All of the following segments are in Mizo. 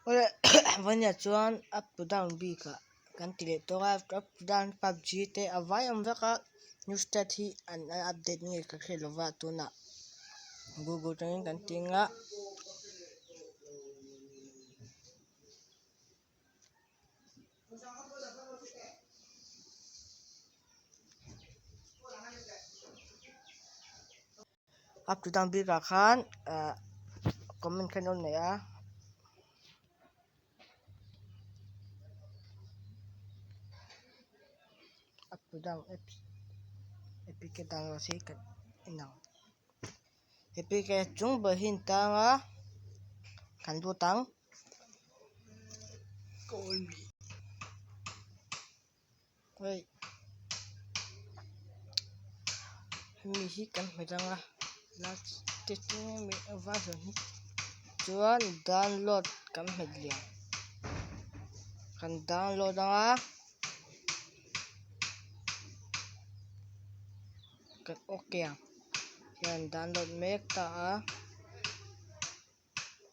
Awle vawnia chuan up to down bikah kan ti leh tawk a up to down pubg te a vai awm vek a new state hi an update nge ka hre lova tunah google atangin kan ti ang a. Up to down bikah khan ahh comment kha an rawn nei a. Up to down apps apk download hi kan en ang. Apk chung ber hi an tang a kan lut ang. Hei hemi hi kan hmu dang a last version hi chuan download kan hmet lian kan download ang a kan ok ang hian download mek ta a.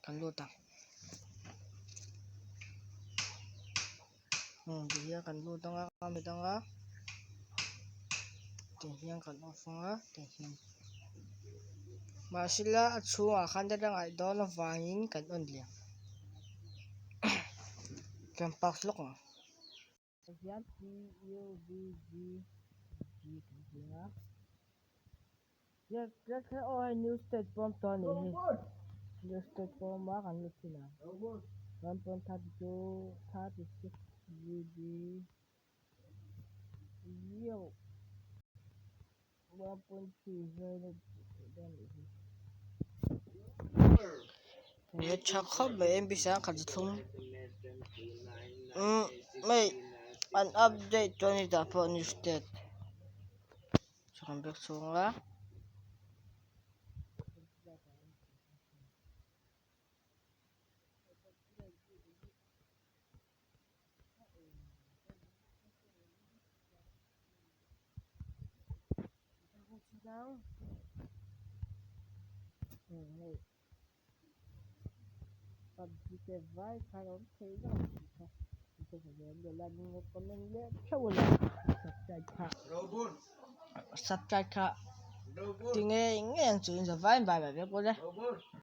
Kan lut ang. Umm ti hian kan lut ang a a mit ang a ti hian kan off ang a ti hian mahsela a chhungah khan data ngaih dawn avangin kan on leh ang kan pass lawk ang. Hian P U B G G kan ti ang a. Aw hei new state pawm tawh a nih hi new state pawm a kan lut thin ang 1.32 36 GB yo 1.3 vel a nih hi he tha khawp mai MB sangkhat thlum umm hei an update tawh a ni tah pawh new state. Kan bag chhung a. Pubg te vai khan a awm thei vek ang tih kha comment leh theuh a subscribe kha ti ngei ngei ang chu in zavai in bye bye vek bawk e.